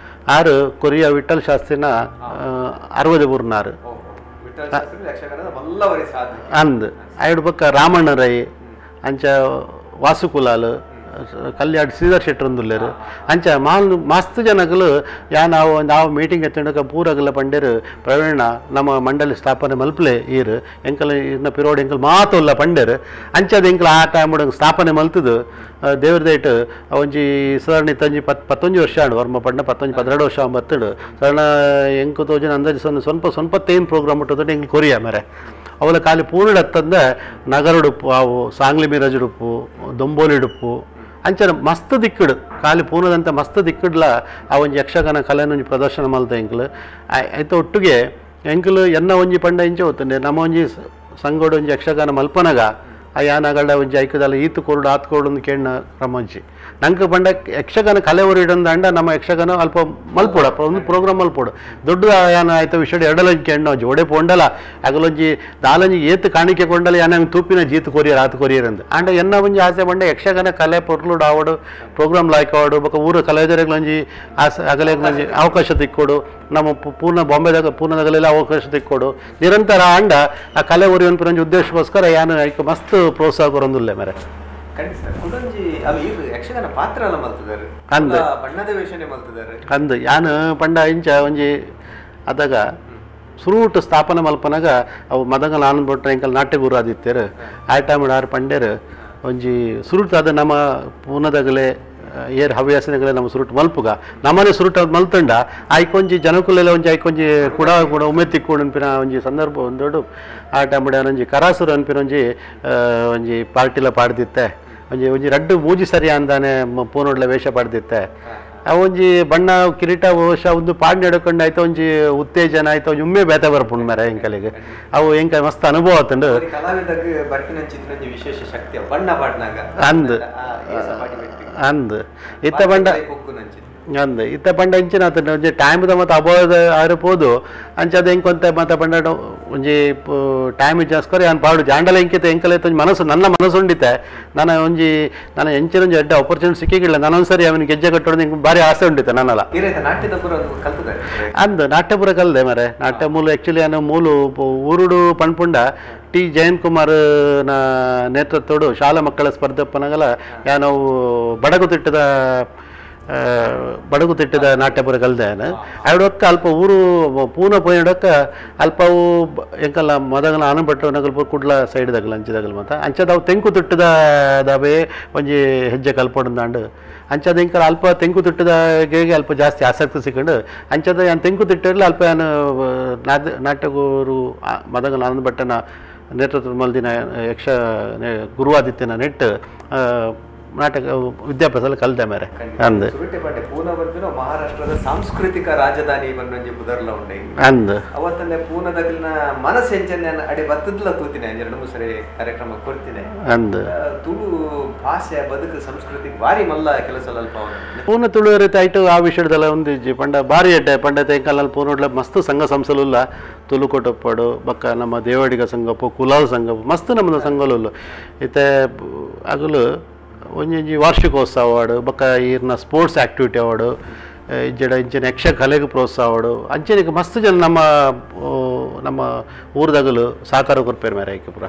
ಆರು ಕೊರಿಯಾ ವಿಠಲ್ ಶಾಸ್ತ್ರಿನ 60 ಊರ್ನಾರು ಅಂದ್ ಐಡು ಪಕ್ಕ ರಾಮಣ್ಣ ರೈ ಅಂಚ ವಾಸುಕುಲಾಲ್ ಕಲ್ಯಾಡ್ ಶ್ರೀಧರ್ ಶೆಟ್ಟರಂದುಲ್ಲೇರು ಅಂಚ ಮಾಲ್ ಮಸ್ತ್ ಜನಗಳು ಯಾ ನಾವು ನಾವು ಮೀಟಿಂಗ್ ಎತ್ತಂಡಕ ಪೂರಗಲ ಪಂಡೇರು ಪ್ರವೀಣ ನಮ್ಮ ಮಂಡಳಿ ಸ್ಥಾಪನೆ ಮಲ್ಪಲೆ ಈರು ಎಂಕಲ್ ಇನ್ನ ಪಿರೋಡ್ ಎಂಕಲ್ ಮಾತುಲ್ಲ ಪಂಡೇರು ಅಂಚದ ಎಂಕಲ್ ಆ ಟೈಮ್ ಸ್ಥಾಪನೆ ಮಲ್ತದು ದೇವ್ರ ದೇಟ್ ಒಂಜಿ ಸಾಧಾರಣ ಇತ್ತಂಜಿ 19 ವರ್ಷ ಆಂಡ್ ವರ್ಮ ಪಂಡ 19 12 ವರ್ಷ ಬತ್ತಡು ಸಾಧಾರಣ ಎಂಕು ತೋಜನ ಅಂದಾಜು ಸ್ವಲ್ಪ ಸ್ವಲ್ಪ ತೇನ್ ಪ್ರೋಗ್ರಾಮ್ ಉಟ್ಟದ ಎಂಕ್ ಕೊರಿಯಾ ಮೇರೆ ಅವಲ ಖಾಲಿ ಪೂರ್ಣ ನಗರಡುಪ್ಪು ಅವು ಸಾಂಗ್ಲಿ ಮಿರಜುಡುಪ್ಪು ದೊಂಬೋಲಿಡುಪ್ಪು ಅಂಚನ ಮಸ್ತ್ ದಿಕ್ಕಡು ಖಾಲಿ ಪೂರ್ಣದಂತ ಮಸ್ತ್ ದಿಕ್ಕಡ್ಲ ಆ ಒಂಜಿ ಯಕ್ಷಗಾನ ಕಲೆನ ಒಂಜಿ ಪ್ರದರ್ಶನ ಮಲ್ತ ಎಂಕ್ಲು ಐತ ಒಟ್ಟಿಗೆ ಎಂಕ್ಲು ಎನ್ನ ಒಂಜಿ ಪಂಡ ಇಂಚೆ ಹೋಗ್ತಂಡೆ ನಮ್ಮ ಒಂಜಿ ಸಂಗೋಡು ಒಂಜಿ ಯಕ್ಷಗಾನ ಮಲ್ಪನಗ ಆ ಯಾನಗಳ್ಳ ಒಂಜಿ ಐಕದಲ್ಲ ಈತು ಕೊರಡು ಆತ್ ಕೊರಡು ಒಂದು ಕೇಣ್ಣ ಕ್ರಮ ಒಂಜಿ ನಂಗೆ ಪಂಡ ಯಕ್ಷಗಾನ ಕಲೆ ಹೊರಿಡಂದ ಅಂಡ ನಮ್ಮ ಯಕ್ಷಗಾನ ಅಲ್ಪ ಮಲ್ಪೋಡ ಒಂದು ಪ್ರೋಗ್ರಾಮ್ ಮಲ್ಪೋಡು ದೊಡ್ಡ ಯಾನ ಆಯ್ತು ವಿಷಯ ಎರಡಲೊಂಜಿ ಕೆಣ್ಣ ಒಂಜಿ ಒಡೆ ಪೋಂಡಲ ಅಗಲೊಂಜಿ ದಾಲೊಂಜಿ ಏತು ಕಾಣಿಕೆ ಕೊಂಡಲ ಯಾನ ತೂಪಿನ ಜೀತು ಕೊರಿಯರ್ ಆತು ಕೊರಿಯರ್ ಅಂದ್ ಅಂಡ ಎನ್ನ ಒಂಜಿ ಆಸೆ ಪಂಡ ಯಕ್ಷಗಾನ ಕಲೆ ಪೊರ್ಲುಡು ಆವಡು ಪ್ರೋಗ್ರಾಮ್ ಲಾಯ್ಕ್ ಆವಡು ಬೊಕ ಊರು ಕಲಾವಿದರಿಗ್ಲೊಂಜಿ ಆಸೆ ಅಗಲೆಗ್ಲೊಂಜಿ ಅವಕಾಶ ತಿಕ್ಕೊಡು ನಮ್ಮ ಪೂರ್ಣ ಬಾಂಬೆದಾಗ ಪೂರ್ಣದಾಗಲೆಲ್ಲ ಅವಕಾಶ ತಿಕ್ಕೊಡು ನಿರಂತರ ಅಂಡ ಆ ಕಲೆ ಒರಿಯೊಂದು ಒಂಜಿ ಉದ್ದೇಶಕ್ಕೋಸ್ಕರ ಯಾನು ಐಕ್ ಮಸ್ತ್ ಪ್ರೋತ್ಸಾಹ ಕೊರೊಂದುಲ್ಲೆ ಮೇರೆ. ಖಂಡಿತ ಕುಡಂಜಿ ಅವು ಈ ಯಕ್ಷಗಾನ ಪಾತ್ರ ಎಲ್ಲ ಮಲ್ತಿದ್ದಾರೆ ಅಂದ್ ಬಣ್ಣದ ವೇಷನೆ ಮಲ್ತಿದ್ದಾರೆ ಅಂದ್ ಯಾನು ಪಂಡ ಇಂಚ ಒಂಜಿ ಅದಾಗ ಸುರೂಟ್ ಸ್ಥಾಪನೆ ಮಲ್ಪನಾಗ ಅವು ಮದಂಗಲ್ ಆನಂದ್ ಭಟ್ರ ಎಂಕಲ್ ನಾಟ್ಯ ಗುರು ಆದಿತ್ಯರು ಆ ಟೈಮ್ ಆರು ಪಂಡೇರು ಒಂಜಿ ಸುರುಟ್ ಅದು ನಮ್ಮ ಪೂನದಾಗಲೇ ಏರ್ ಹವ್ಯಾಸನಗಳೇ ನಮ್ಮ ಸುರುಟ್ ಮಲ್ಪುಗ ನಮ್ಮನೆ ಸುರುಟ್ ಅದು ಮಲ್ತಂಡ ಐಕೊಂಜಿ ಜನಕುಲೆಲ್ಲ ಒಂಜಿ ಐಕೊಂಜಿ ಕೂಡ ಕೂಡ ಉಮೆ ತಿಕ್ಕೋಡು ಅನ್ಪಿನ ಒಂಜಿ ಸಂದರ್ಭ ಒಂದು ದೊಡ್ಡ ಆ ಟೈಮ್ ಒಂಜಿ ಕರಾಸುರು ಅನ್ಪಿನ ಒಂಜಿ ಒಂಜಿ ಪಾರ್ಟಿಲ ಪಾಡ್ದಿತ್ತೆ ಒಂಜಿ ಒಂಜಿ ರಡ್ಡು ಮೂಜಿ ಸರಿ ಅಂದಾನೆ ಪೂನೋಡ್ಲ ವೇಷ ಪಾಡ್ದಿತ್ತೆ ಆ ಒಂಜಿ ಬಣ್ಣ ಕಿರೀಟ ವೇಷ ಒಂದು ಪಾಡ್ ನಡ್ಕೊಂಡು ಆಯ್ತು ಒಂಜಿ ಉತ್ತೇಜನ ಆಯ್ತು ಒಂಜಿ ಉಮ್ಮೆ ಬೇತೆ ಬರ್ಪುಂಡು ಮೇರೆ ಎಂಕಲಿಗೆ ಅವು ಎಂಕ ಮಸ್ತ್ ಅನುಭವ ಆತಂಡು. ಕಲಾವಿದಾಗ ಬರ್ಪಿನಂಚಿತ್ತಿನ ವಿಶೇಷ ಶಕ್ತಿ ಬಣ್ಣ ಪಾಡ್ನಾಗ ಅಂದ್ ಅಂದ್ ಇತ್ತ ಬಂಡ ಅಂದ್ ಇತ್ತ ಪಂಡ ಇಂಚಿನ ಆತಂಡ ಒಂಜಿ ಟೈಮ್ದ ಮತ್ತು ಅಭಾವದ ಆರು ಪೋದು ಅಂಚ ಅದು ಎಂಕೊಂತ ಮತ್ತೆ ಪಂಡ ಒಂಜಿ ಟೈಮ್ ಜಾಸ್ಕರ ಯಾನ್ ಪಾಡು ಜಾಂಡಲ ಎಂಕಿತ ಎಂಕಲೆ ಒಂಜಿ ಮನಸ್ಸು ನನ್ನ ಮನಸ್ಸು ಉಂಡಿತೆ ನಾನು ಒಂಜಿ ನಾನು ಎಂಚಿನ ಒಂಜಿ ಎಡ್ಡ ಆಪರ್ಚುನಿಟಿ ಸಿಕ್ಕಿಲ್ಲ ನಾನೊಂದ್ಸರಿ ಅವನಿಗೆ ಗೆಜ್ಜೆ ಕಟ್ಟೋದು ಇಂಕ್ ಭಾರಿ ಆಸೆ ಉಂಡಿತೆ ನನ್ನಲ್ಲ. ನಾಟ್ಯದ ಪೂರ ಕಲ್ತದೆ ಅಂದ್ ನಾಟ್ಯ ಪೂರ ಕಲ್ದೆ ಮರೆ ನಾಟ್ಯ ಮೂಲ ಆ್ಯಕ್ಚುಲಿ ನಾನು ಮೂಲ ಊರುಡು ಪಣ್ಪುಂಡ ಟಿ ಜಯಂತ್ ಕುಮಾರ್ ನ ನೇತೃತ್ವಡು ಶಾಲಾ ಮಕ್ಕಳ ಸ್ಪರ್ಧೆ ಪನಗಲ ಯಾನವು ಬಡಗು ತಿಟ್ಟದ ನಾಟ್ಯಪುರ ಕಲ್ದೆ ಅಡೊಕ್ಕ ಅಲ್ಪ ಊರು ಪೂನ ಪೋಯಡೊಕ್ಕ ಅಲ್ಪ ಅವು ಎಂಕಲ್ಲ ಮದಗಲ ಆನಂದ್ ನಗಲ್ಪ ಕುಡ್ಲ ಸೈಡ್ ದಗಲ ಅಂಚಿದಗಲ ಮತ್ತ ಅಂಚದ ಅವು ತೆಂಕು ತಿಟ್ಟದ ದಾಬೆ ಒಂಜಿ ಹೆಜ್ಜೆ ಕಲ್ಪೊಡಂದಾಂಡು ಅಂಚದ ಎಂಕಲ ಅಲ್ಪ ತೆಂಕು ತಿಟ್ಟದ ಗೆ ಅಲ್ಪ ಜಾಸ್ತಿ ಆಸಕ್ತಿ ಸಿಕ್ಕಂಡು ಅಂಚದ ಯಾನ್ ತೆಂಕು ತಿಟ್ಟರ್ಲ ಅಲ್ಪ ಯಾನು ನಾಟ್ಯಗುರು ಮದಗಲ ಆನಂದ್ ಭಟ್ಟನ ನೇತೃತ್ವದ ಮಲ್ದಿನ ಯಕ್ಷ ಗುರುವಾದಿತ್ಯನ ನೆಟ್ಟು ನಾಟಕ ವಿದ್ಯಾಭ್ಯಾಸ ಎಲ್ಲ ಕಲ್ತೆ ಮೇರೆ ಅಂದ್ ಪೂನಾ ಬರ್ಪಿನ ಮಹಾರಾಷ್ಟ್ರದ ಸಾಂಸ್ಕೃತಿಕ ರಾಜಧಾನಿ ಬನ್ನೊಂಜಿ ಪುದರ್ಲ ಉಂಡೆ ಅಂದ್ ಅವತ್ತಂದೆ ಪೂನಾದಗಲಿನ ಮನಸ್ಸು ಎಂಚನೆ ಅಡೆ ಬತ್ತದ್ಲ ತೂತಿನ ಎರಡು ಮೂರು ಸರಿ ಕಾರ್ಯಕ್ರಮ ಕೊಡ್ತೀನಿ ಅಂದ್ ತುಳು ಭಾಷೆ ಬದುಕು ಸಂಸ್ಕೃತಿ ಭಾರಿ ಮಲ್ಲ ಕೆಲಸ ಅಲ್ಪ ಪೂನ ತುಳು ಆಯ್ತು ಆ ವಿಷಯದಲ್ಲ ಒಂದು ಇಜ್ಜಿ ಪಂಡ ಭಾರಿ ಎಡ್ಡೆ ಪಂಡ ತೆಂಕಲ್ ಪೂನೋಡ್ಲ ಮಸ್ತ್ ಸಂಘ ಸಂಸ್ಥೆಲುಲ್ಲ ತುಳು ಕೊಟಪ್ಪಾಡು ಬಕ್ಕ ನಮ್ಮ ದೇವಾಡಿಗ ಸಂಘಪ್ಪ ಕುಲಾಲ್ ಸಂಘ ಮಸ್ತ್ ನಮ್ಮದ ಸಂಘಲುಲ್ಲ ಇತ್ತೆ ಅಗಲು ಒಂಜೊಂಜಿ ವಾರ್ಷಿಕೋತ್ಸವ ಅವಾರ್ಡು ಬೊಕ್ಕ ಈರ್ನ sports activity award ಇಜ್ಜಡ ಇಂಚಿನ ಯಕ್ಷ ಕಲೆಗೆ ಪ್ರೋತ್ಸಾಹ ಅವಾರ್ಡು ಅಂಚೆನಿಗೆ ಮಸ್ತ್ ಜನ ನಮ್ಮ ನಮ್ಮ ಊರ್ದಗಲು ಸಹಕಾರ ಕೊರ್ಪೇರು ಮೇರೆ ಐಕೆ ಪೂರ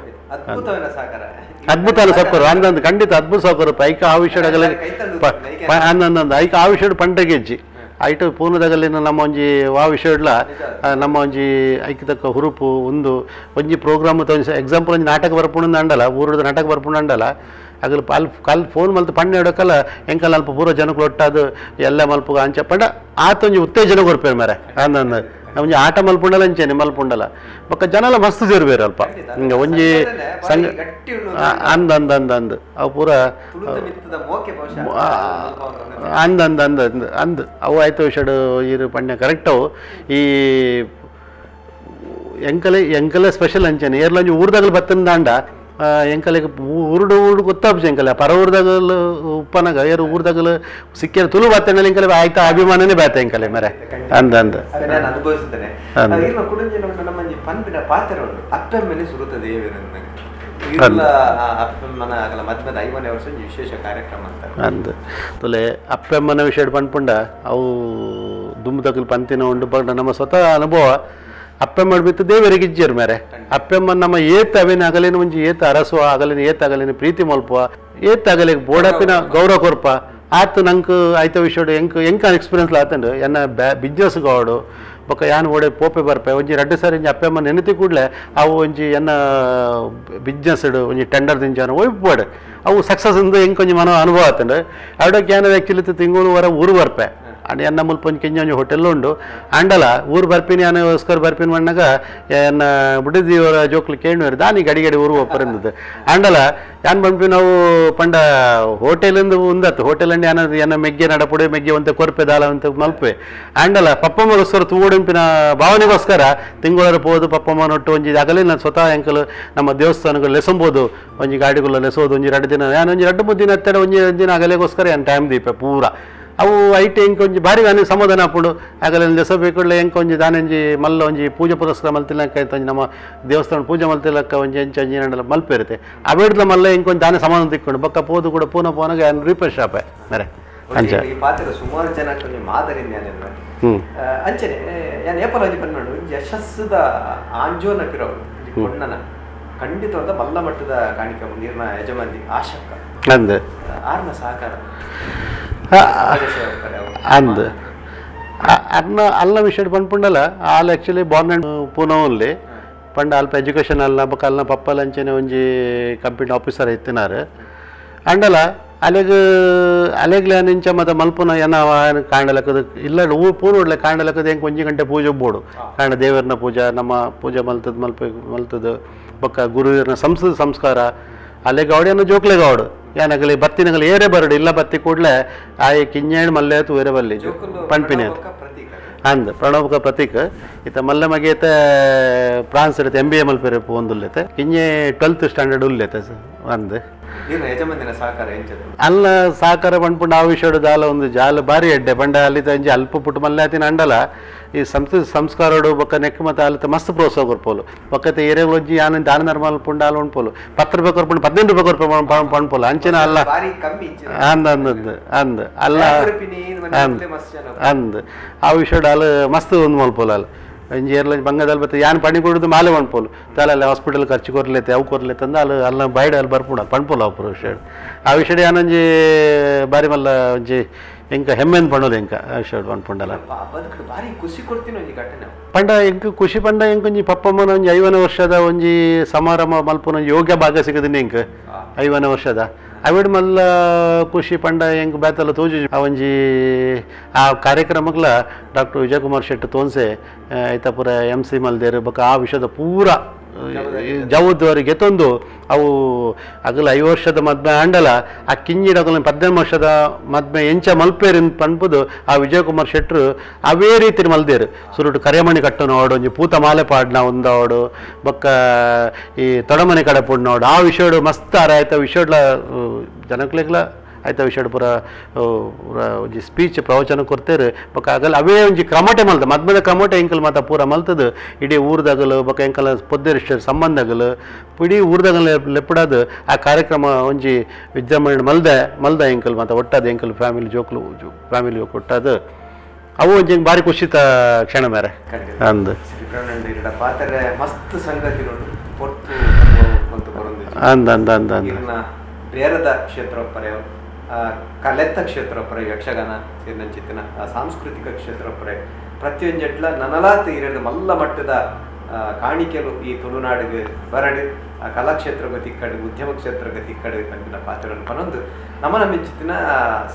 ಅದ್ಭುತ ಸಹಕಾರ ಅಂದಂದು ಖಂಡಿತ ಅದ್ಭುತ ಸಹಕಾರ ಐಕ ಆ ವಿಷಯಡಗಲ ಅಂದಂದು ಐಕ ಆ ವಿಷಯಡ್ ಪಂಡಗೆ ಹೆಜ್ಜಿ ಐಟು ಪೂರ್ಣದಗಲಿನ ನಮ್ಮ ಒಂಜಿ ವಾ ವಿಷಯಡ್ಲ ನಮ್ಮ ಒಂಜಿ ಐಕ್ಯತಕ್ಕ ಹುರುಪು ಒಂದು ಒಂಜಿ ಪ್ರೋಗ್ರಾಮ್ ಎಕ್ಸಾಂಪಲ್ ಒಂಜಿ ನಾಟಕ ಬರ್ಪುಣ ಅಂಡಲ ಊರುದ ನಾಟಕ ಬರ್ಪುಣ ಅಂಡಲ ಅಗಲು ಅಲ್ಪ ಕಲ್ ಫೋನ್ ಮಲ್ತು ಪಣ್ಣ ಹಿಡೋಕಲ್ಲ ಎಂಕಲ್ ಅಲ್ಪ ಪೂರ ಜನಗಳು ಒಟ್ಟಾದು ಎಲ್ಲ ಮಲ್ಪುಗ ಅಂಚ ಪಂಡ ಆತೊಂಜಿ ಉತ್ತೇಜನ ಕೊರ್ಪೇರು ಮೇರೆ ಅಂದಂದು ಒಂಜಿ ಆಟ ಮಲ್ಪುಂಡಲ ಅಂಚೆನೆ ಮಲ್ಪುಂಡಲ ಬೊಕ್ಕ ಜನಲ ಮಸ್ತ್ ಸೇರ್ಬೇರು ಅಲ್ಪ ಹಿಂಗೆ ಒಂಜಿ ಸಂಘ ಅಂದ ಅಂದ ಅಂದ ಅಂದ್ ಅವು ಪೂರ ಅಂದ ಅಂದ ಅಂದ ಅಂದ್ ಅಂದ್ ಅವು ಆಯ್ತು ವಿಷಯಡು ಇರು ಪಣ್ಯ ಕರೆಕ್ಟ್ ಅವು ಈ ಎಂಕಲೆ ಎಂಕಲೆ ಸ್ಪೆಷಲ್ ಅಂಚೆನೆ ಏರ್ಲಂಜಿ ಊರ್ದಾಗಲು ಬತ್ತಂದಾಂಡ ಎಂಕಲೆಗೆ ಊರುಡು ಊರು ಗೊತ್ತಾಪ್ಜಿ ಎಂಕಲೆ ಪರ ಊರ್ದಾಗಲು ಉಪ್ಪನಾಗ ಏರು ಊರ್ದಾಗಲು ಸಿಕ್ಕಿರ ತುಳು ಬಾತಣ್ಣಲ್ಲಿ ಎಂಕಲೆ ಆಯ್ತಾ ಅಭಿಮಾನನೇ ಬಾತೆ ಎಂಕಲೆ ಮರೆ ಅಂದ ಅಂದ ನಾನು ಅನುಭವಿಸುತ್ತೇನೆ. ಪನ್ಪಿನ ಪಾತ್ರ ಉಂಟು ಅಪ್ಪಮ್ಮನೆ ಸುರುತ ದೇವರು ಅಪ್ಪಮ್ಮನ ಆಗಲ ಮದ್ಮದ 50ನೇ ವರ್ಷ ವಿಶೇಷ ಕಾರ್ಯಕ್ರಮ ಅಂತ ಅಂದ ತುಲೆ ಅಪ್ಪಮ್ಮನ ವಿಷಯ ಪನ್ಪುಂಡ ಅವು ದುಮ್ಮದಗಲು ಪಂತಿನ ಉಂಡು ಬಟ್ ನಮ್ಮ ಸ್ವತಃ ಅನುಭವ ಅಪ್ಪಮ್ಮ ಬಿತ್ತು ದೇವರಿಗೆ ಇಜ್ಜರು ಮೇರೆ ಅಪ್ಪಮ್ಮ ನಮ್ಮ ಏತ್ ಅವೇನ ಆಗಲೇನು ಒಂಜಿ ಏತ್ ಅರಸುವ ಆಗಲೇನು ಏತ್ ಆಗಲೇನು ಪ್ರೀತಿ ಮಲ್ಪುವ ಏತ್ ಆಗಲಿ ಬೋಡಪ್ಪಿನ ಗೌರವ ಕೊರ್ಪ ಆತು ನಂಗೆ ಆಯ್ತ ವಿಷಯಡು ಎಂಕ್ ಎಂಕ ಎಕ್ಸ್ಪೀರಿಯನ್ಸ್ ಆತಂಡು ಎನ್ನ ಬಿಸ್ನೆಸ್ ಗಾಡು ಬೊಕ್ಕ ಯಾನ್ ಓಡೆ ಪೋಪೆ ಬರ್ಪೆ ಒಂಜಿ ರಡ್ಡು ಸಾರಿ ಒಂಜಿ ಅಪ್ಪಮ್ಮ ನೆನತಿ ಕೂಡಲೇ ಅವು ಒಂಜಿ ಎನ್ನ ಬಿಸ್ನೆಸ್ ಒಂಜಿ ಟೆಂಡರ್ ದಿಂಜಾನ ಒಯ್ಪೋಡು ಅವು ಸಕ್ಸಸ್ ಇಂದ ಎಂಕ್ ಒಂಜಿ ಮನೋ ಅನುಭವ ಆತಂಡು ಅವಡಕ್ಕೆ ಏನಾದ್ರು ಆ್ಯಕ್ಚುಲಿ ತಿಂಗಳು ವರ ಊರು ಬರ್ಪೆ ಅಂಡ್ ಎನ್ನ ಮುಲ್ಪ ಒಂಜಿ ಕಿಂಜ ಒಂಜಿ ಹೋಟೆಲ್ ಉಂಡು ಅಂಡಲ ಊರು ಬರ್ಪಿನಿ ಅನೋಸ್ಕರ ಬರ್ಪಿನ ಮಣ್ಣಾಗ ಎನ್ನ ಬುಡಿದಿಯವರ ಜೋಕ್ಲು ಕೇಳುವರು ದಾನಿ ಗಡಿ ಗಡಿ ಊರು ಒಪ್ಪರಿಂದದ್ದು ಅಂಡಲ ಯಾನ್ ಬಂದ್ವಿ ನಾವು ಪಂಡ ಹೋಟೆಲಿಂದ ಉಂದತ್ತು ಹೋಟೆಲ್ ಅಂಡ್ ಯಾನ ಎನ್ನ ಮೆಗ್ಗೆ ನಡಪುಡೆ ಮೆಗ್ಗೆ ಒಂತೆ ಕೊರ್ಪೆ ದಾಲ ಅಂತ ಮಲ್ಪೆ ಅಂಡಲ ಪಪ್ಪಮ್ಮಗೋಸ್ಕರ ತೂಡುಂಪಿನ ಭಾವನೆಗೋಸ್ಕರ ತಿಂಗಳರ ಪೋದು ಪಪ್ಪಮ್ಮನೊಟ್ಟು ಒಂಜಿ ಆಗಲೇ ನಾನು ಸ್ವತಃ ಎಂಕಲು ನಮ್ಮ ದೇವಸ್ಥಾನಗಳು ಲೆಸಂಬೋದು ಒಂಜಿ ಗಾಡಿಗಳು ಲೆಸೋದು ಒಂಜಿ 2 ದಿನ ಯಾನ್ ಒಂಜಿ 2-3 ದಿನ ಹತ್ತೆರಡು ಒಂಜಿ ದಿನ ಅಗಲೆಗೋಸ್ಕರ ಯಾನ್ ಟೈಮ್ ದೀಪೆ ಪೂರ ಅವು ಐಟ್ ಎಂಕ್ ಒಂಜಿ ಭಾರಿ ದಾನಿ ಸಮಾಧಾನ ಆಪುಂಡು ಆಗಲೆ ಲೆಸಬೇಕುಳ್ಳೆ ಎಂಕ್ ಒಂಜಿ ದಾನಂಜಿ ಮಲ್ಲ ಒಂಜಿ ಪೂಜೆ ಪುರಸ್ಕಾರ ಮಲ್ತಿಲ್ಲಕ್ಕ ಒಂಜಿ ನಮ್ಮ ದೇವಸ್ಥಾನ ಪೂಜೆ ಮಲ್ತಿಲ್ಲಕ್ಕ ಒಂಜಿ ಎಂಚ ಒಂಜಿ ನಂಡಲ ಮಲ್ಪಿರುತ್ತೆ ಅವೇಡ್ಲ ಮಲ್ಲ ಎಂಕ್ ಒಂಜಿ ದಾನೆ ಸಮಾಧಾನ ತಿಕ್ಕೊಂಡು ಬೊಕ್ಕ ಪೋದು ಕೂಡ ಪೂನ ಪೋನಾಗ ಯಾನ್ ರಿಫ್ರೆಶ್ ಆಪೆ ಮೇರೆ ಅಂಚ ಈ ಪಾತ್ರ ಸುಮಾರು ಜನ ಒಂಜಿ ಮಾದರಿ ಅಂಚನೆ ಯಾನ್ ಏಪಲ ಒಂಜಿ ಪನ್ಪುಂಡು ಯಶಸ್ಸುದ ಆಂಜೋನ ಪಿರವು ಪೊಣ್ಣನ ಖಂಡಿತವಾದ ಮಲ್ಲ ಮಟ್ಟದ ಕಾಣಿಕೆ ನೀರಿನ ಯಜಮಾನಿ ಆಶಕ್ಕ ಅಂದ್ ಆರ್ನ ಸಹಕಾರ ಅಂದ್ ಅರ್ನ ಅಲ್ಲ ವಿಷಯ ಪನ್ಪುಂಡಲ all actually born and Poona only ಪಂಡ ಅಲ್ಪ ಎಜುಕೇಷನ್ ಅಲ್ಲ ಬೊಕ್ಕ ಅಲ್ನ ಪಪ್ಪಲ ಅಂಚನೆ ಒಂಜಿ ಕಂಪ್ಯೂಟರ್ ಆಫೀಸರ್ ಇತ್ತಿನಾರು ಅಂಡಲ ಅಲೆಗ್ ಅಲೆಗ್ಲ ನಿಂಚ ಮತ್ತೆ ಮಲ್ಪುನ ಏನ ಕಾಂಡಲಕ್ಕದ ಇಲ್ಲ ಹೂ ಪೂರ್ವಡ್ಲೆ ಕಾಂಡಲಕ್ಕದ ಹೆಂಗೆ ಒಂಜಿ ಗಂಟೆ ಪೂಜೆ ಬೋಡು ಕಾಂಡ ದೇವರನ್ನ ಪೂಜೆ ನಮ್ಮ ಪೂಜೆ ಮಲ್ತದ ಮಲ್ಪ ಮಲ್ತದ ಬೊಕ್ಕ ಗುರುವಿನ ಸಂಸ್ಕೃತ ಸಂಸ್ಕಾರ ಅಲೆಗ್ ಅವಡೇನು ಜೋಕ್ಲೆಗ್ ಅವಡು ಏನಗಲಿ ಬತ್ತಿನಗಲಿ ಏರೇ ಬರಡು ಇಲ್ಲ ಬತ್ತಿ ಕೂಡಲೇ ಆಯ್ ಕಿಂಜೇಣ್ ಮಲ್ಲೆ ತೂರೆ ಬಲ್ಲಿ ಪಣ್ಪಿನ ಅಂದ್ ಪ್ರಣವಕ ಪ್ರತೀಕ್ ಇತ್ತ ಮಲ್ಲೆ ಮಗೇತೆ ಫ್ರಾನ್ಸ್ ಇರುತ್ತೆ MBA ಮಲ್ಪೆರೆ ಪೋಂದುಲ್ಲೆತೆ ಕಿಂಜೆ 12th standard ಉಲ್ಲೆತೆ ಅಂದ್ ಯಜಮಾನಿನ ಸಹಕಾರ ಎಂಚ ಅಲ್ಲ ಸಹಕಾರ ಪಂಡ್ಪುಂಡು ಆ ವಿಷಯಡು ದಾಲ ಒಂದು ಜಾಲ ಬಾರಿ ಎಡ್ಡೆ ಪಂಡ ಅಲ್ಲಿ ಒಂಜಿ ಅಲ್ಪ ಪುಟ್ಟು ಮಲ್ಲೆ ಆತಿನ ಅಂಡಲ ಈ ಸಂಸ್ಕಾರಡು ಬೊಕ್ಕ ನೆಕ್ ಮತ್ತೆ ಅಲ್ಲಿತ ಮಸ್ತ್ ಪ್ರೋತ್ಸಾಹ ಕೊರ್ಪೋಲು ಬೊಕ್ಕತೆ ಏರಿಯಾಗಳು ಯಾನ್ ದಾನ ಧರ್ಮ ಪುಂಡ ಅಲ್ಲ ಉಂಡ್ಪೋಲು 10 ರೂಪಾಯಿ ಕೊರ್ಪುಂಡು 15 ರೂಪಾಯಿ ಕೊರ್ಪು ಪಣ್ಪೋಲು ಅಂಚಿನ ಅಲ್ಲ ಅಂದ ಅಂದ್ ಅಂದ್ ಅಲ್ಲ ಅಂದ್ ಅಂದ್ ಆ ವಿಷಯಡು ಅಲ್ಲ ಮಸ್ತ್ ಒಂದು ಮಲ್ಪೋಲು ಅಲ್ಲ ಒಂಜಿ ಏರ್ಲ ಬಂಗದಲ್ಲಿ ಬತ್ತೆ ಯಾನ್ ಪಣಿ ಕೊಡುದು ಮಾಲೆ ಪಣ್ಪೋಲು ತಾಲೆ ಅಲ್ಲಿ ಹಾಸ್ಪಿಟಲ್ ಖರ್ಚು ಕೊರ್ಲೈತೆ ಅವು ಕೊರ್ಲೈತೆ ಅಂದ ಅಲ್ಲಿ ಅಲ್ಲ ಬೈಡ್ ಅಲ್ಲಿ ಬರ್ಪುಣ ಪಣ್ಪೋಲು ಅವು ವಿಷಯ ಆ ವಿಷಯ ಯಾನೊಂಜಿ ಬಾರಿ ಮಲ್ಲ ಒಂಜಿ ಎಂಕ ಹೆಮ್ಮೆಂದು ಪಣ್ಣೋದು ಎಂಕ ಆ ವಿಷಯ ಪಣ್ಪುಂಡಲ್ಲ ಬಾರಿ ಖುಷಿ ಕೊಡ್ತೀನಿ ಒಂಜಿ ಘಟನೆ ಪಂಡ ಎಂಕ ಖುಷಿ ಪಂಡ ಎಂಕ ಒಂಜಿ ಪಪ್ಪಮ್ಮನ ಒಂಜಿ 50 ವರ್ಷದ ಒಂಜಿ ಸಮಾರಂಭ ಮಲ್ಪುನ ಯೋಗ್ಯ ಭಾಗ ಸಿಗದಿನಿ ಎಂಕ 50 ವರ್ಷದ ಅವಿಡ್ ಮಲ್ಲ ಖುಷಿ ಪಂಡ ಎಂಕ್ ಬೇತಲ್ಲ ತೋಜು ಆ ಒಂಜಿ ಆ ಕಾರ್ಯಕ್ರಮಕ್ಲ ಡಾಕ್ಟರ್ ವಿಜಯಕುಮಾರ್ ಶೆಟ್ಟಿ ತೋನ್ಸೆ ಐತ ಪೂರ ಎಂ ಸಿ ಮಲ್ದೇರು ಬೊಕ್ಕ ಆ ವಿಷಯದ ಪೂರ ಜವಾಬ್ದಾರಿಗೆ ತಂದು ಅವು ಅಗಲ 5 ವರ್ಷದ ಮದ್ಮೆ ಅಂಡಲ ಆ ಕಿಂಜಿಡ ಅಗಲ 18 ವರ್ಷದ ಮದ್ಮೆ ಎಂಚ ಮಲ್ಪೇರು ಪನ್ಪುದು ಆ ವಿಜಯಕುಮಾರ್ ಶೆಟ್ರು ಅವೇ ರೀತಿ ಮಲ್ದೇರು ಸುರುಟು ಕರೆಮಣಿ ಕಟ್ಟನೋಡು ಒಂಜಿ ಪೂತ ಮಾಲೆ ಪಾಡ್ನ ಒಂದೋಡು ಬೊಕ್ಕ ಈ ತೊಡಮನೆ ಕಡೆ ಪುಡ್ನೋಡು ಆ ವಿಷಯಡು ಮಸ್ತ್ ಆರ ಆಯ್ತ ವಿಷಯಡ್ಲ ಜನಕ್ಲೆಗ್ಲ ಆಯ್ತ ವಿಷಯಡ್ ಪೂರ ಒಂಜಿ ಸ್ಪೀಚ್ ಪ್ರವಚನ ಕೊಡ್ತೇರು ಬೊಕ್ಕ ಆಗಲ್ಲ ಅವೇ ಒಂಜಿ ಕ್ರಮಟೆ ಮಲ್ತ ಮದ್ಮದ ಕ್ರಮಟೆ ಎಂಕಲ್ ಮಾತ ಪೂರ ಮಲ್ತದು ಇಡೀ ಊರ್ದಾಗಲು ಬೊಕ್ಕ ಎಂಕಲ ಪೊದ್ದೇರಿಷ್ಟ ಸಂಬಂಧಗಳು ಇಡೀ ಊರ್ದಾಗಲು ಲೆಪ್ಪಡಾದು ಆ ಕಾರ್ಯಕ್ರಮ ಒಂಜಿ ವಿಜೃಂಭಣೆ ಮಲ್ದೆ ಮಲ್ದ ಎಂಕಲ್ ಮಾತ ಒಟ್ಟಾದ ಎಂಕಲ್ ಫ್ಯಾಮಿಲಿ ಜೋಕ್ಲು ಫ್ಯಾಮಿಲಿ ಒಟ್ಟಾದ ಅವು ಒಂಜಿ ಭಾರಿ ಖುಷಿತ ಕ್ಷಣ ಮೇರೆ ಅಂದ್ ಪಾತ್ರೆ ಮಸ್ತ್ ಸಂಗತಿಗಳು ಪೊರ್ತು ಅಂದ ಅಂದ ಅಂದ ಅಂದ ಬೇರದ ಕ್ಷೇತ್ರ ಪರೆ ಕಲೆತ್ತ ಕ್ಷೇತ್ರ ಪರೆ ಯಕ್ಷಗಾನ ಸೇರಿದಂಚಿತ್ತಿನ ಸಾಂಸ್ಕೃತಿಕ ಕ್ಷೇತ್ರ ಪರೆ ಪ್ರತಿಯೊಂಜೆಟ್ಲ ನನಲಾತ್ ಇರದ ಮಲ್ಲ ಮಟ್ಟದ ಕಾಣಿಕೆಲು ಈ ತುಳುನಾಡಿಗೆ ಬರಡು ಆ ಕಲಾಕ್ಷೇತ್ರ ತಿಕ್ಕಡು ಉದ್ಯಮ ಕ್ಷೇತ್ರ ತಿಕ್ಕಡು ಪನ್ಪಿನ ಪಾತ್ರವನ್ನು ಪನೊಂದು ನಮನ ಮಿಂಚಿತ್ತಿನ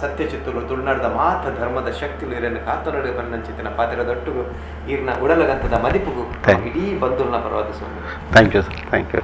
ಸತ್ಯ ಚಿತ್ತುಲು ತುಳುನಾಡದ ಮಾತ ಧರ್ಮದ ಶಕ್ತಿಲು ಇರನ್ನು ಕಾತನಡು ಪನ್ನಂಚಿತ್ತಿನ ಪಾತ್ರದೊಟ್ಟಿಗೂ ಈರ್ನ ಉಡಲಗಂತದ ಮದಿಪುಗು ಇಡೀ ಬಂಧುಲ್ನ ಪರವಾದ ಸ್ವಾಮಿ. Thank you sir, thank you.